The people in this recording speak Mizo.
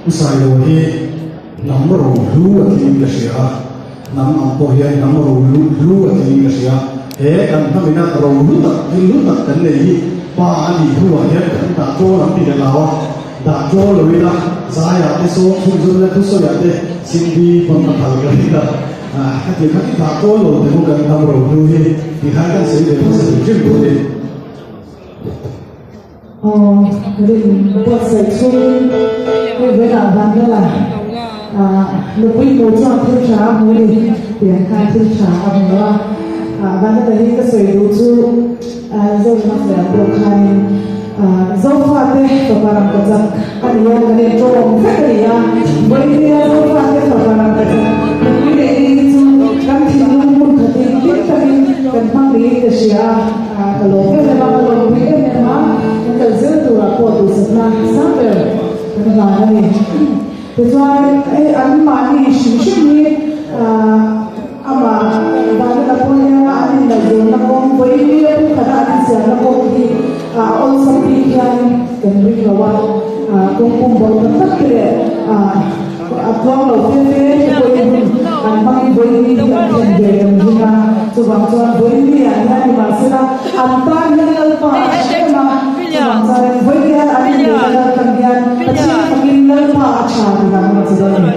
Pu Sailo hi hnam ro hlu a tiin ka hria a, hnam ang pawh hian hnam ro hlu a tiin ka hria. He kan hnamina ro hlu tak, thil hlu tak kan nei hi pa a nih hnuah hian kan dah ṭawl ang tih ka hlau a, dah ṭawl lo ila zaiah te sawm chhunzawmna thusawiah te Cindy pawn ka phal ka ring a, hetiang kha i dah ṭawl lo teh maw kan hnam ro hlu hi tihkhan kan sawi ve hmasa hrim hrim tur a ni. Aw, rin buatsaih chhungin hei vawiinah Vanlala nupui hmu chuan thil tha a hmu ni tiang khan thil tha a hmu a. Vanlala hi ka sawi duh chu Zoram a sawi ang pawh khanin Zofate fapa rangkachak a ni a, kan intawm vek a ni a. Vawiinia Zofate fapa rangkachak nupui leh ni hi chu kan thinlung hmun khatin hlim takin kan hmang niin ka hria a. Ka lawm em em a, ka lawmpui em em a, kan kal zel turah pawh duhsakna sang ber kan hlan a ni. Tichuan hei an mahni hrim hrim hi amah Vanlala pawh hian an inngaihzawnna kawng, vawiin a pumkhata an insiamna kawng hi a awlsam bik hian kan ring lo a, kawng pum bo tak tak te leh A tluang lo fe fe te pawhin hun an hmangin vawiin hi an thlen ve kan ring a, chuvang chuan vawiin ah hian nimahsela an tan hian Lalpa a tha em a, chuvang chuanin vawiin hian an inneihna lal tan hian Pathian fakin Lalpa a tha tih dan a che dawn a ni.